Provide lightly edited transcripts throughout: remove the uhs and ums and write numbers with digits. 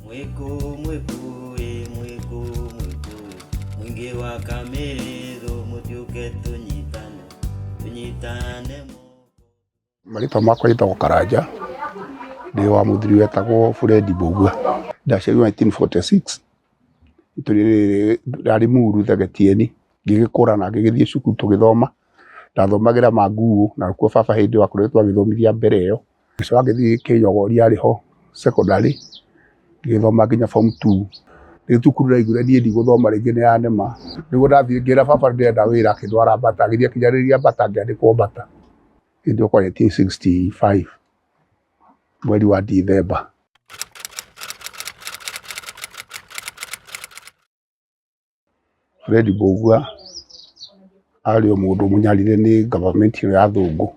Mwĩkũ mwĩkũ ĩ mwĩkũ mwĩkũ ĩ mũingĩ wa Kamĩrĩthũ mũtiũke tũnyitane tũnyitane moko. Marĩtwa makwa njĩtagwo Karanja, ndĩ wa mũthuri wetagwo Fred Mbũgua. Ndaciarirwo 1946 itũra rĩrĩ rĩa Limuru Thegetieni, ngĩgĩkũra na ngĩgĩthiĩ cukuru tũgĩthoma. Ndathomagĩra Manguũ na kuo baba hĩndĩ ĩyo akoretwo agĩthomithia mbere ĩyo. Ngĩcoka ngĩthiĩ Kĩnyogori arĩ ho secondary, ngĩgĩthoma nginya form two. Rĩu thukuru ndaiguire niĩ ndigũthoma rĩngĩ nĩ yanema, nĩguo ndathire ngĩra baba ndĩrenda wĩra akĩndwara Bata, agĩthiĩ akĩnjarĩria Bata ngĩandĩkwo Bata. Hĩndĩ ĩyo kwarĩ 1965 mweri wa Dithemba. Fred Mbũgua arĩ o mũndũ mũnyarire nĩ government ĩyo ya athũngũ.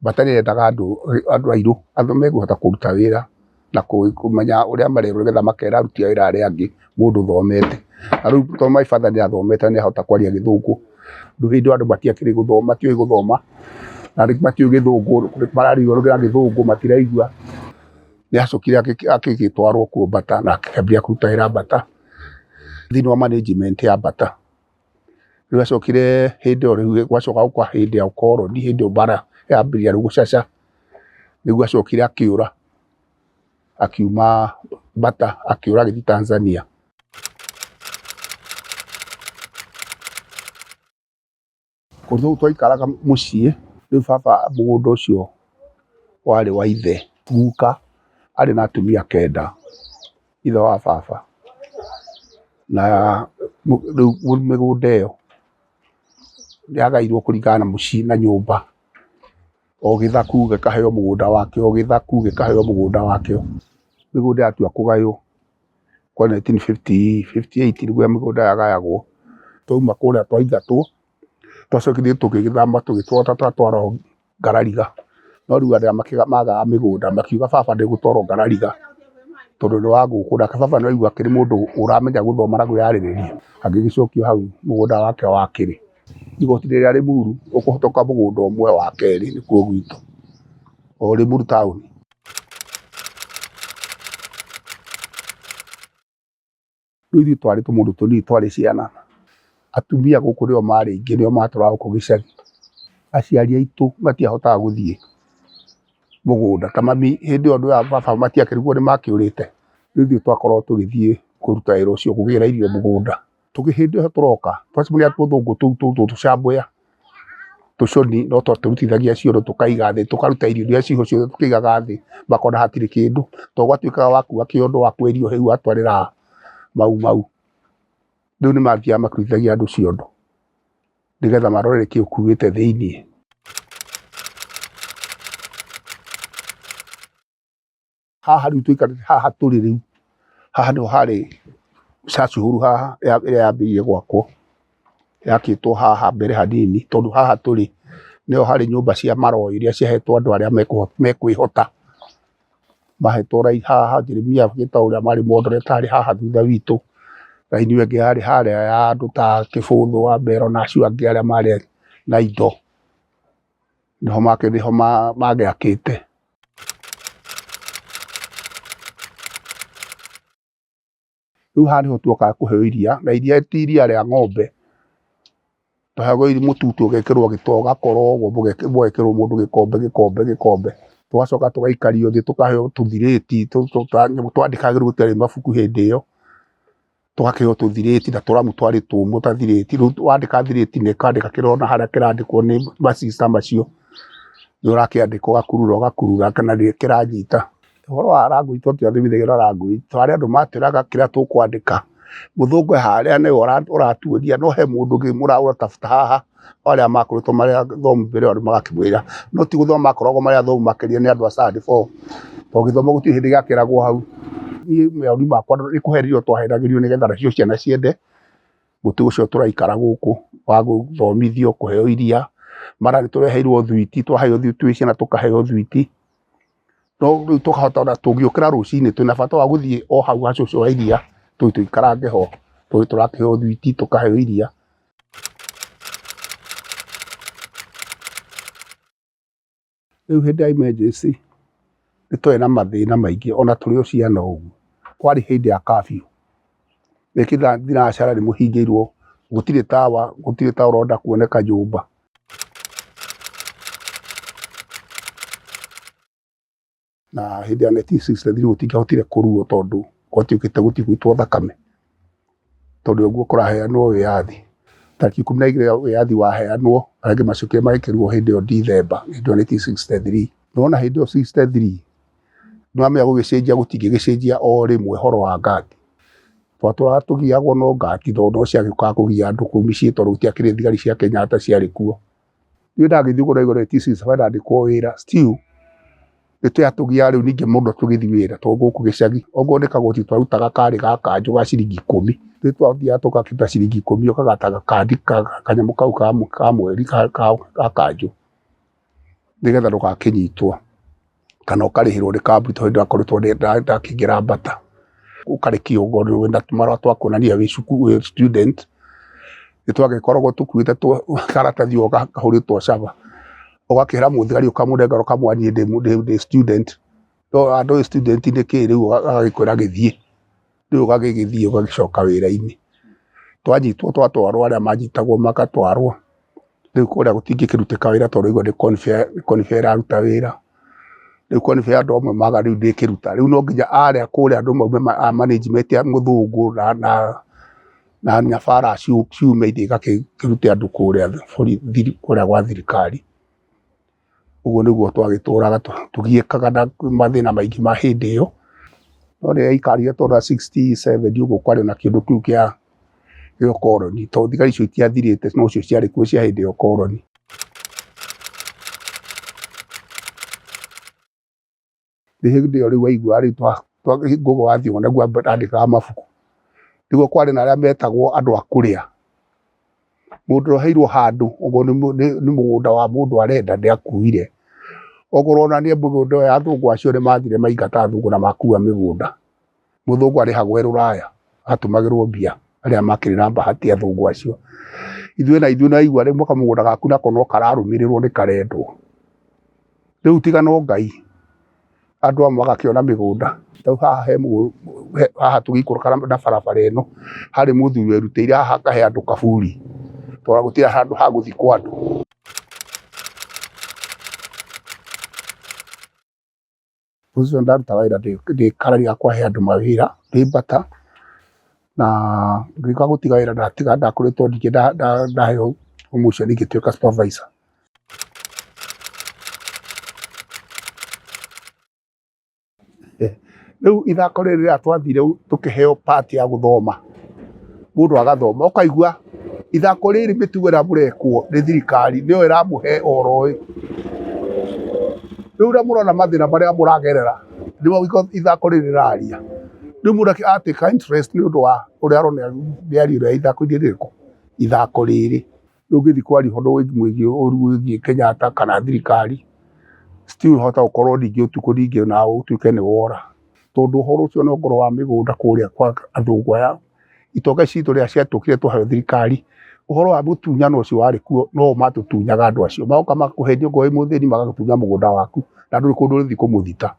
Bata nĩyendaga andũ andũ airũ andũ mekũhota kũruta wĩra na kũmenya ũrĩa marerwo nĩgetha makera aruti a wĩra arĩa angĩ mũndũ ũthomete. Na rĩu tondũ my father nĩ athomete nĩ ahota kwaria gĩthũngũ, rĩu hĩndĩ ĩyo andũ matiakĩrĩ gũthoma matiũĩ gũthoma na matiũĩ gĩthũngũ, mararigwo na gĩthũngũ matiraigua. Nĩ acokire agĩtwarwo kuo Bata na akĩambia kũruta wĩra Bata thĩinĩ wa management ya Bata. Rĩu acokire hĩndĩ ĩyo rĩu gwacoka gũka hĩndĩ ya ũkoroni hĩndĩ ĩyo mbara yambĩrĩria rĩu gũcaca, nĩguo acokire akĩũra akiuma Bata akĩũra agĩthiĩ Tanzania. Kũndũ kũu twaikaraga mũciĩ, rĩu baba mũgũnda ũcio warĩ wa ithe, guka arĩ na atumia kenda, ithe wa baba. Na rĩu mĩgũnda ĩyo yagairwo kũringana na mũciĩ na nyũmba. O gĩthaku gĩkaheo mũgũnda wakĩo, o gĩthaku gĩkaheo mũgũnda wakĩo. Mĩgũnda yatua kũgaywo kwa 1958 nĩguo mĩgũnda yagayagwo. Twauma kũrĩa twaingatwo, twacokire tũgĩgĩthama tũgĩtwarwo Ngarariga. No rĩu arĩa magaga mĩgũnda makiuga baba ndegũtwarwo Ngarariga tondũ nĩ wa gũkũ. Nake baba nĩ waigua akĩrĩ mũndũ ũramenya gũthoma na kwĩyarĩrĩria, agĩgĩcokio hau mũgũnda wake wakĩrĩ. Igoti rĩrĩa Limuru ũkũhĩtũka mũgũnda ũmwe wa kerĩ nĩkuo gwitũ, o Limuru taũni. Rĩu ithuĩ twarĩ tũmũndũ tũnini twarĩ ciana, atumia gũkũ nĩo marĩ aingĩ nĩo matũraga gũkũ gĩcagi. Aciari aitũ matiahotaga gũthiĩ mũgũnda ta mami hĩndĩ ĩyo andũ aya a baba matiakĩrigwo nĩ makĩũrĩte, rĩu ithuĩ twakoragwo tũgĩthiĩ kũruta wĩra ũcio kũgĩra irio mũgũnda. Hĩndĩ ĩyo tũroka twacemania na tũthũngũ tũu tũcambũya tũcũni no twatũrutithagia cioro tũkaiga thĩ, tũkaruta irio iria ciho ciothe tũkĩigaga thĩ makona hatirĩ kĩndũ. Tondũ gwatuĩkaga wakua kĩondo wakua irio hĩu watwarĩra mau mau. Rĩu nĩ mathiaga makĩrutithagia andũ ciondo nĩgetha marore nĩkĩ ũkuĩte thĩiniĩ. Haha rĩu tũikarĩte haha tũrĩ rĩu, haha nĩho harĩ Churchill haha ĩrĩa yambĩrĩirie gwakwo, yakĩtwo haha mbere hanini tondũ haha tũrĩ nĩho harĩ nyũmba cia maroho iria ciahetwo andũ arĩa mekwĩhota. Mahetwo haha Jeremiah ũrĩa marĩ moderator arĩ haha thutha witũ, raini ĩyo ĩngĩ yarĩ harĩa ya andũ ta Kĩbũthũ wa Mbero na acio angĩ arĩa marĩ na indo, nĩho magĩakĩte. Rĩu haha nĩho tuokaga kũheo iria, na iria ti iria rĩa ng'ombe, twaheagwo mũtu ũgekĩrwo gĩtoo ũgakorogwo mũgekĩrwo mũndũ gĩkombe gĩkombe gĩkombe. Tũgacoka tũgaikario thĩ tũkaheo tũthirĩti twandĩkagĩrwo gũtiarĩ mabuku hĩndĩ ĩyo. Tũgakĩheo tũthirĩti na tũramu twarĩ tũmũ ta thirĩti, rĩu wandĩka thirĩti na ĩkandĩka kĩrona harĩa kĩrandĩkwo nĩ macica macio, nĩ ũrakĩandĩka ũgakurura ũgakurura kana kĩranyita. Ũhoro wa language tũtiathomithagio na language, twarĩ andũ matwĩraga kĩrĩa tũkwandĩka, mũthũngũ e harĩa nĩwe ũratuonia no he mũndũ ũngĩ ũratabuta haha, arĩa makoretwo marĩ athomu mbere ĩyo magakĩmwĩra, no ti gũthoma makoragwo marĩ athomu makĩria nĩ andũ a standard four, tondũ gĩthomo gũtirĩ hĩndĩ gĩakĩragwo hau. Niĩ mawoni makwa nĩ kũherithio twaherithagĩrio nĩgetha nacio ciana ciende mũtĩ ũcio tũraikara gũkũ wa gũthomithio, kũheo iria, mara nĩ tũreheirwo thwiti, twaheo twĩ ciana tũkaheo thwiti, no rĩu tũkahota ona tũngĩũkĩra rũcinĩ twĩna bata wa gũthiĩ o hau ha cũcũ wa iria tũthiĩ tũikarange ho, tondũ tũrakĩheo thwiti, tũkaheo iria. Rĩu hĩndĩ ya emergency nĩ twarĩ na mathĩna maingĩ ona tũrĩ o ciana ũguo. Kwarĩ hĩndĩ ya curfew. Wĩkĩra thinacara nĩ mũhingĩirwo, gũtirĩ tawa, gũtirĩ tawa ũrenda kuoneka nyũmba. Na hĩndĩ ya 1963 gũtingĩahotire kũrũo tondũ gwatuĩkĩte gũthiĩ gũitwo thakame, tondũ ũguo kũraheanwo wĩyathi. Tarĩki 12 wĩyathi waheanwo, arĩa angĩ macokire magĩkĩrwo hĩndĩ ĩyo Dithemba, hĩndĩ ĩyo 1963. Nĩwona hĩndĩ ĩyo 63 nĩwamenya gũgĩcenjia gũtingĩgĩcenjia o rĩmwe ũhoro wa ngati. Twatũraga tũgiagwo no ngati tondũ no ciagĩũkaga kũgia andũ kũu mĩciĩ tondũ gũtiakĩrĩ thigari cia Kenyatta ciarĩ kuo. Niĩ ndagĩthiĩ ũguo ndaigua 1965 ndandĩkwo wĩra still nĩtwatũgiaga rĩu ningĩ mũno tũgĩthiĩ wĩra tondũ gũkũ gĩcagi okorwo nĩ kagoti twarutaga karĩ ga kanjũ ga ciringi ikũmi. Rĩu twathiaga tũgakĩruta ciringi ikũmi ũkagata gakandi kanyamũ kau ka mweri ga kanjũ nĩgetha ndũgakĩnyitwo kana ũkarĩhĩrwo nĩ kambuni tondũ hĩndĩ ĩyo ndakoretwo ndakĩingĩra Bata. Ũkarĩkio wĩna tũmarũa twa kuonania wĩ cukuru wĩ student, nĩ twagĩkoragwo tũkuĩte karatathi o kahũrĩtwo caba, ũgakĩra mũthigari ũkamũnengera ũkamwĩra niĩ ndĩ student, no ndũĩ student nĩ kĩĩ rĩu agagĩkwĩra gĩthiĩ, rĩu ũgagĩgĩthiĩ ũgagĩcoka wĩra-inĩ. Twanyitwo twatwarwo arĩa manyitagwo magatwarwo, rĩu kũrĩa gũtingĩkĩrutĩka wĩra tondũ waigua nĩ Confair ĩraruta wĩra, rĩu Confair andũ amwe maga rĩu ndĩkĩruta, rĩu no nginya arĩa kũrĩa andũ maume a management ya mũthũngũ na nyabara ciume ithiĩ igakĩrute andũ kũrĩa kũrĩa gwa thirikari. Ũguo nĩguo twagĩtũraga tũgiĩkaga na mathĩna maingĩ ma hĩndĩ ĩyo, no rĩrĩa yaikarire ta ũrĩa 67 ũguo kwarĩ na kĩndũ kĩu kĩa ũkoroni, tondũ thigari icio itiathirĩte nocio ciarĩ kuo cia hĩndĩ ya ũkoroni. Nĩ hĩndĩ ĩyo rĩu waiguaga rĩu Ngũgĩ wa Thiong'o nĩguo andĩkaga mabuku, nĩguo kwarĩ na arĩa metagwo andũ a kũrĩa. Mũndũ ũrĩa ũheirwo handũ okorwo nĩ mũgũnda wa mũndũ arenda nĩ akuire. Okorwo ona nĩ mĩgũnda ĩyo ya athũngũ acio nĩ mathire maingata athũngũ na makua mĩgũnda. Mũthũngũ arĩhagwo e rũraya, atũmagĩrwo mbia arĩa makĩrĩ na bahati athũngũ acio. Ithuĩ na ithuĩ nĩwaigua rĩmwe kamũgũnda gaku nako no kararũmĩrĩrwo nĩ karendwo. Rĩu tiga no Ngai, andũ amwe magakĩona mĩgũnda. Rĩu haha he haha tũgĩikũrũka na barabara ĩno, harĩ mũthuri werutĩire haha akahe andũ kaburi, tondũ gũtirĩ handũ ha gũthikwo andũ. Ũcio ndarutaga wĩra ndĩ karani ga kũhe andũ mawĩra ndĩ Bata, na ngĩũka gũtiga wĩra ndatiga ndakoretwo ningĩ ndaheo promotion ngĩtuĩka supervisor. Rĩu ithako rĩrĩ rĩrĩa twathire tũkĩheo part ya gũthoma, mũndũ agathoma ũkaigua ithako rĩrĩ mĩtugo ĩrĩa mũrekwo nĩ thirikari nĩyo ĩramũhe ũhoro ũyũ. Rĩu ũrĩa mũrona mathĩna marĩa mũragerera nĩmo ithako rĩrĩ rĩraria. Rĩu mũndũ atuĩka interest nĩ ũndũ wa ũrĩa arona mĩario ĩrĩa ithako-inĩ rĩrĩkũ, ithako rĩrĩ. Rĩu ũngĩthiĩ kwaria ũhoro wĩgiĩ ũru wĩgiĩ Kenyatta kana thirikari, still wahota gũkorwo ningĩ ũtukũ ningĩ onawe ũtuĩke nĩ wora. Tondũ ũhoro ũcio no ũkorwo wa mĩgũnda kũrĩa kwa athũngũ aya, itonga citũ rĩrĩa ciatuĩkire twaheo thirikari, ũhoro wa mũtunyano ũcio warĩ kuo no o matũtunyaga andũ acio. Magoka magakũhenia okorwo wĩ mũthĩni magagũtunya mũgũnda waku na ndũrĩ kũndũ ũrĩthiĩ kũmũthita.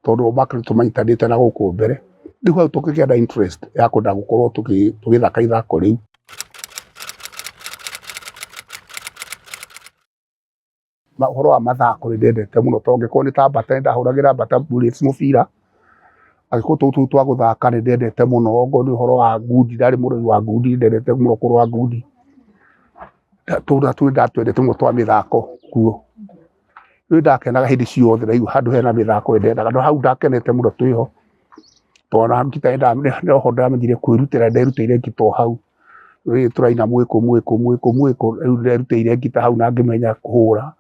Tondũ o makoretwo manyitanĩte na gũkũ mbere. Rĩu hau tũkĩgĩa na interest ya kwenda gũkorwo tũgĩthaka ithako rĩu. Ũhoro wa mathako nĩ ndendete mũno tondũ angĩkorwo nĩ ta Bata nĩ ndahũragĩra Bata Bullets mũbira, angĩkorwo tũu tũu twa gũthaka nĩ ndendete mũno, okorwo nĩ ũhoro wa ngundi ndarĩ mũrũi wa ngundi nĩ ndendete mũno kũrũa ngundi. Tũu nĩ ndatwendete mũno twa mĩthako kuo. Rĩu ndakenaga hĩndĩ ciothe ndaigua handũ hena mĩthako nĩ ndendaga, no hau ndakenete mũno twĩho, tondũ ona ngita noho ndamenyire kwĩrutĩra nderutĩire ngita o hau. Rĩrĩ tũraina mwĩkũ mwĩkũ mwĩkũ mwĩkũ, rĩu nderutĩire ngita hau na ngĩmenya kũhũra,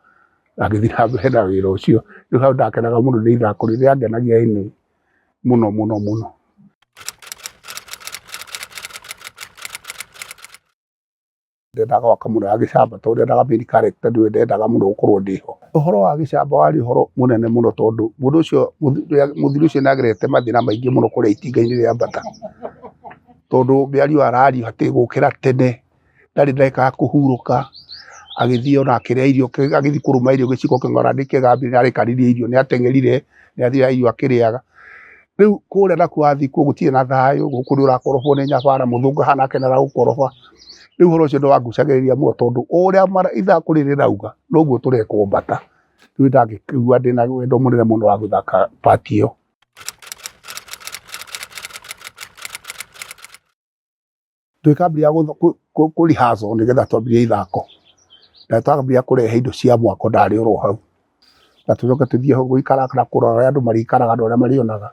na ngĩthiĩ na mbere na wĩra ũcio. Rĩu hau ndakenaga mũno nĩ ithako rĩrĩa rĩangenagia ĩni mũno mũno mũno. Ndendaga gwaka mũno ya gĩcamba tondũ ndendaga main character nĩwe ndendaga mũno gũkorwo ndĩho. Ũhoro wa gĩcamba warĩ ũhoro mũnene mũno tondũ mũndũ ũcio mũthuri ũcio nĩ agerete mathĩna maingĩ mũno kũrĩa itinga-inĩ rĩa Bata. Tondũ mĩario araria atĩ gũkĩra tene, ndarĩ ndagĩka ya kũhurũka, agĩthiĩ ona akĩrĩa irio, agĩthiĩ kũrũma irio gĩciko kĩng'ora nĩ kĩgambia nĩ arekanirie irio, nĩ ateng'erire, nĩ athire irio akĩrĩaga. Rĩu kũrĩa nakuo wathiĩ kuo gũtirĩ na thayũ, gũkũ nĩ ũrakorobwo nĩ nyabara, mũthũngũ ahana ake nĩ aragũkoroba. Rĩu ũhoro ũcio nĩ wangucagĩrĩria mũno tondũ o ũrĩa ithako rĩrĩ rĩrauga, noguo tũrekwo mbata. Rĩu ndangĩkĩigua ndĩna wendo mũnene mũno wa gũthaka part ĩyo. Tũgĩkambĩrĩria kũ rehearsal nĩgetha twambĩrĩrie ithako, na twambĩrĩria kũrehe indo cia mwako ndarĩ oro hau, na tũcoke tũthiĩ hau gũikara na kũrora ũrĩa andũ marĩikaraga na ũrĩa marĩonaga,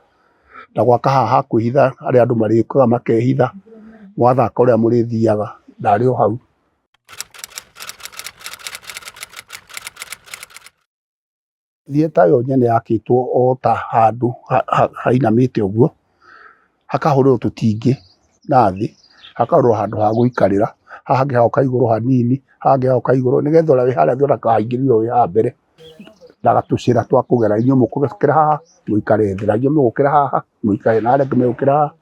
na gwaka haha ha kwĩhitha harĩa andũ marĩũkaga makehitha, mwathaka ũrĩa mũrĩthiaga, ndarĩ o hau. Theatre ĩyo nyene yakĩtwo o ta handũ hainamĩte ũguo, hakahũrĩrwo tũtingĩ na thĩ, hakahũrĩrwo handũ ha gũikarĩra, haha hangĩ hagoka igũrũ hanini, haha hangĩ hagoka igũrũ, nĩgetha ũrĩa wĩ harĩa thĩ ndakaingĩrĩrwo wĩ haha mbere, na gatũcĩra twa kũgera, inyuĩ mũgũkĩra haha mũikare thĩ, na inyuĩ mũgũkĩra haha mũikare, na arĩa angĩ megũkĩra haha.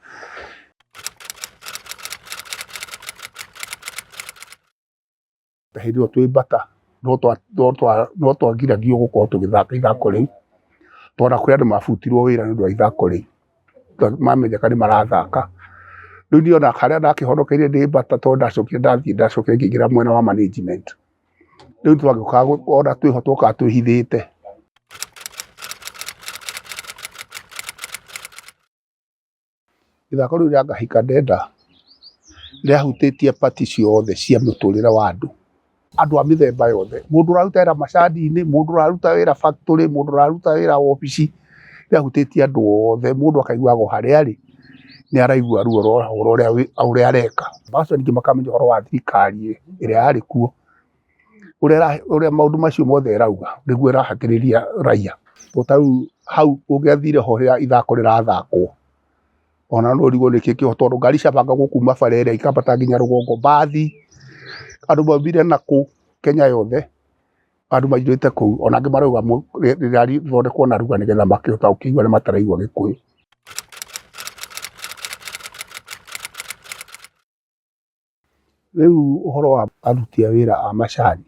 Hĩndĩ ĩyo twĩ mbata no twagiragio gũkorwo tũgĩthaka ithako rĩu, tondũ ona kũrĩ andũ mabutirwo wĩra nĩ ũndũ wa ithako rĩu, mamenyeka nĩ marathaka. Rĩu niĩ ona harĩa ndakĩhonokeire ndĩ mbata tondũ ndacokire ndathiĩ ndacokire ngĩingĩra mwena wa management, rĩu twagĩũkaga ona twĩho twokaga twĩhithĩte. Ithako rĩu rĩa Ngahika Ndenda rĩahutĩtie part ciothe cia mũtũrĩre wa andũ, andũ a mĩthemba yothe, mũndũ ũraruta wĩra macani-inĩ, mũndũ ũraruta wĩra factory, mũndũ ũraruta wĩra wabici, rĩahutĩtie andũ othe, mũndũ akaiguaga o harĩa arĩ nĩ araigua ruo rwa ũhoro ũrĩa areka. Magacoka ningĩ makamenya ũhoro wa thirikari ĩrĩa yarĩ kuo, ũrĩa maũndũ macio mothe ĩrauga nĩguo ĩrahatĩrĩria raia. To ta rĩu hau ũngĩathire ho rĩrĩa ithako rĩrathakwo, ona no ũrigwo nĩkĩ kĩho tondũ ngari ciabangagwo kuma bara ĩrĩa ikambata nginya rũgongo, mbathi, andũ maumire nakũ Kenya yothe, andũ maiyũrĩte kũu, ona angĩ marauga rĩrathondekwo narua nĩgetha makĩhota gũkĩigua arĩa mataraigua Gĩkũyũ. Rĩu ũhoro wa aruti a wĩra a macani,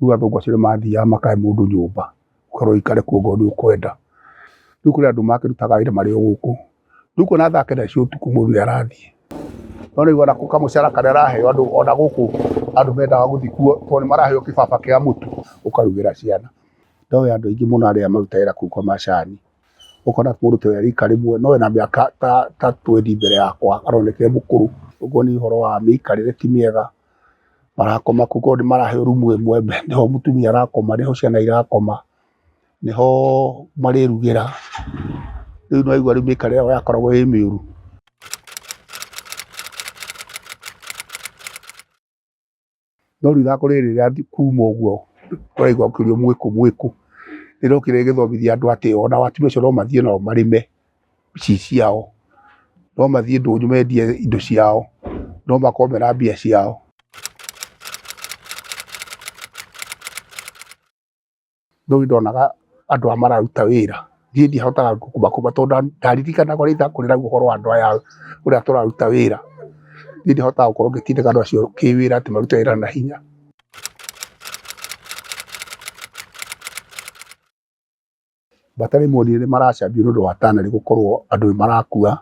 rĩu athũngũ acio nĩ mathiaga makahe mũndũ nyũmba, ũkerwo ũikare kuo okorwo nĩ ũkwenda. Rĩu kũrĩ andũ makĩrutaga wĩra marĩ o gũkũ, rĩu kuona thaa kenda cia ũtukũ mũndũ nĩ arathiĩ. No rĩu ona kamũcara karĩa araheo andũ ona gũkũ andũ mendaga gũthiĩ kuo tondũ nĩ maraheo kĩbaba kĩa mũtu ũkarugĩra ciana. Ndoĩ andũ aingĩ mũno arĩa marutaga wĩra kũu kwa macani. Ũkona mũndũ ta rika rĩmwe no ena mĩaka ta twendi mbere yakwa aroneka e mũkũrũ. Ũguo nĩ ũhoro wa mĩikarĩre ti mĩega, marakoma kũu korwo nĩ maraheo rumu ĩmwe nĩho mũtumia arakoma, nĩho ciana irakoma, nĩho marĩrugĩra. Rĩu nĩ waigua rĩu mĩikarĩre yao yakoragwo ĩ mĩũru. No rĩu ithako rĩrĩ rĩa kuma ũguo ũraigua ũkĩũrio mwĩkũ mwĩkũ, rĩrokire rĩgĩthomithia andũ atĩ ona atumia acio no mathiĩ nao marĩme ici ciao, no mathiĩ ndũnyũ mendie indo ciao, no makorwo mena mbia ciao. No nĩ ndonaga andũ aya mararuta wĩra, niĩ ndiahotaga kũmakũma tondũ ndaririkanaga ũrĩa ithako rĩrauga ũhoro wa andũ aya ũrĩa tũraruta wĩra, niĩ ndiahotaga gũkorwo ngĩtindĩka andũ acio kĩwĩra atĩ marute wĩra na hinya. Bata rĩmwe nĩ maracambio nĩ ũndũ wa tannery gũkorwo andũ nĩ marakua,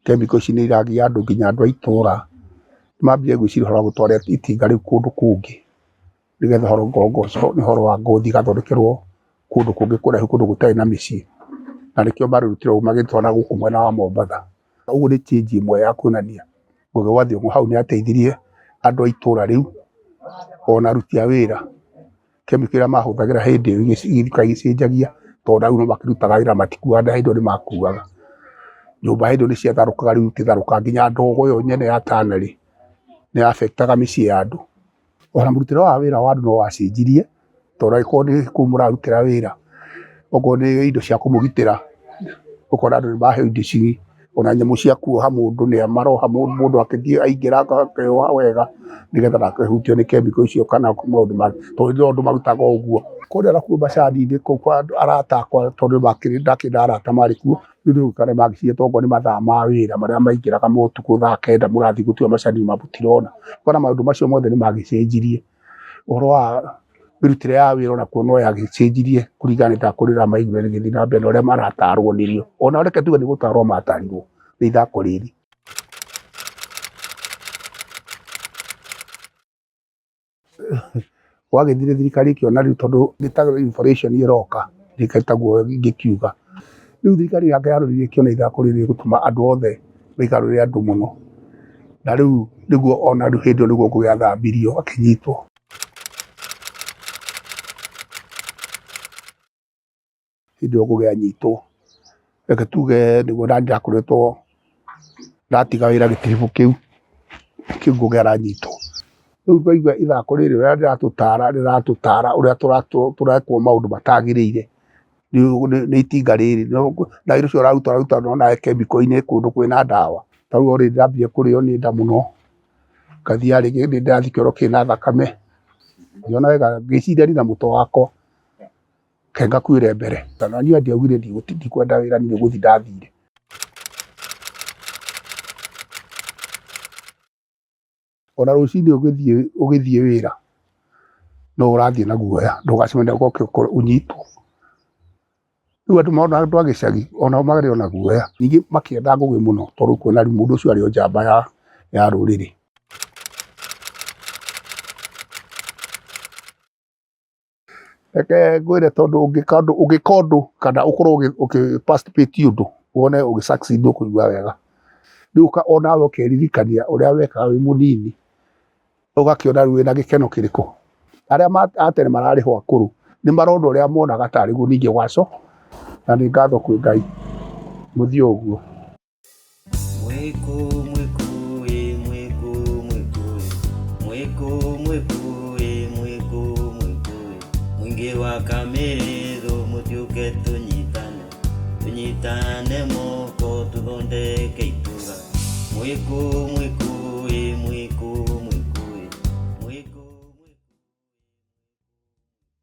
chemical ici nĩ iragia andũ nginya andũ a itũra, nĩ mambire gwĩciria ũhoro wa gũtwara itinga rĩu kũndũ kũngĩ, nĩgetha ũhoro nĩ ũhoro wa ngothi ĩgathondekerwo kũndũ kũngĩ kũraihu kũndũ gũtarĩ na mĩciĩ, na nĩkĩo marũrutire ũguo magĩtwara gũkũ mwena wa Mombatha. Ũguo nĩ change ĩmwe ya kuonania Ngugi wa Thiong'o hau nĩ ateithirie andũ a itũra rĩu ona aruti a wĩra. Chemical ĩrĩa mahũthagĩra hĩndĩ ĩyo igĩũka igĩcenjagia tondũ rĩu no makĩrutaga wĩra matikuaga na hĩndĩ ĩyo nĩ makuaga. Nyũmba hĩndĩ ĩyo nĩ ciatharũkaga rĩu ititharũkaga nginya ndogo ĩyo nyene ya tannery nĩ ya affect aga mĩciĩ ya andũ. Ona mũrutĩre wa wĩra wa andũ no wacenjirie tondũ angĩkorwo nĩ kũu mũrarutĩra wĩra, okorwo nĩ indo cia kũmũgitĩra, ũkona andũ nĩ maheo indo ici ona nyamũ cia kuoha mũndũ nĩ maroha mũndũ akĩthiĩ aingĩra akeyoha wega nĩgetha ndakahutio nĩ chemical icio kana maũndũ mangĩ tondũ nĩ andũ marutaga ũguo. Kũrĩa nakuo macani-inĩ kũu kwa arata akwa tondũ ndakĩrĩ na arata marĩ kuo, rĩu nĩ gũikara mangĩciria tokorwo nĩ mathaa ma wĩra marĩa maingĩraga ma ũtukũ thaa kenda mũrathiĩ gũtua macani mũtirona. Ũkona maũndũ macio mothe nĩ magĩcenjirie. Ũhoro wa Mĩrutĩre ya wĩra onakuo no yagĩcenjirie kũringana na ithako rĩrĩa maiguire rĩgĩthiĩ na mbere na ũrĩa maratarwo nĩrĩo. Ona reke tuge nĩ gũtarwo matarirwo nĩ ithako rĩrĩ. Gwagĩthire thirikari ĩkĩona rĩu tondũ nĩ ta inflation ĩroka, taguo ingĩkiuga. Rĩu thirikari yake yarorire ĩkĩona ithako rĩrĩ rĩgũtũma andũ othe rĩikarũre andũ mũno. Na rĩu nĩguo ona rĩu hĩndĩ ĩyo nĩguo Ngũgĩ athambirio akĩnyitwo. Hĩndĩ ĩyo Ngũgĩ anyitwo, reke tuge nĩguo nani ndakoretwo ndatiga wĩra gĩtiribũ kĩu, kĩu Ngũgĩ aranyitwo. Rĩu ngaigua ithako rĩrĩ ũrĩa rĩratũtara rĩratũtara ũrĩa tũrekwo maũndũ matagĩrĩire nĩ itinga rĩrĩ. Na wĩra ũcio ũraruta ũraruta ona kemiko-inĩ kũndũ kwĩna ndawa. Ta rĩu already ndambia kũrĩo nĩ nda mũno, ngathiaga rĩngĩ nĩndĩrathiĩ kĩoro kĩna thakame, ngĩona wega ngĩciria na mũtwe wakwa reke ngakuĩre mbere. Na niĩ ndiaugire ndikwenda wĩra niĩ nĩ gũthiĩ ndathire. Ona rũcinĩ ũgĩthiĩ ũgĩthiĩ wĩra no ũrathiĩ na guoya ndũgacemanie ũgoke ũnyitwo. Rĩu andũ mona andũ a gĩcagi onao marĩ o na guoya. Ningĩ makĩenda Ngũgĩ mũno tondũ kuona rĩu mũndũ ũcio arĩ o njamba ya rũrĩrĩ. Reke ngwĩre tondũ ũngĩka ũndũ ũngĩka ũndũ kana ũkorwo ũkĩ participate ũndũ wone ũgĩ succeed nĩ ũkũigua wega. Rĩu onawe ũkeririkania ũrĩa wekaga wĩ mũnini, ũgakĩona rĩu wĩna gĩkeno kĩrĩkũ. Arĩa a tene mararĩhwo akũrũ nĩ marona ũrĩa monaga tarĩ guo ningĩ ũgacoka, na nĩ ngatho kwĩ Ngai mũthiĩ o ũguo. Mwĩkũ mwĩkũ ĩ mwĩkũ mwĩkũ ĩ mwĩkũ mwĩkũ ĩ mwĩkũ mwĩkũ ĩ mũingĩ wa Kamĩrĩthũ mũtiũke tũnyitane tũnyitane moko tũthondeke itũra mwĩkũ mwĩkũ.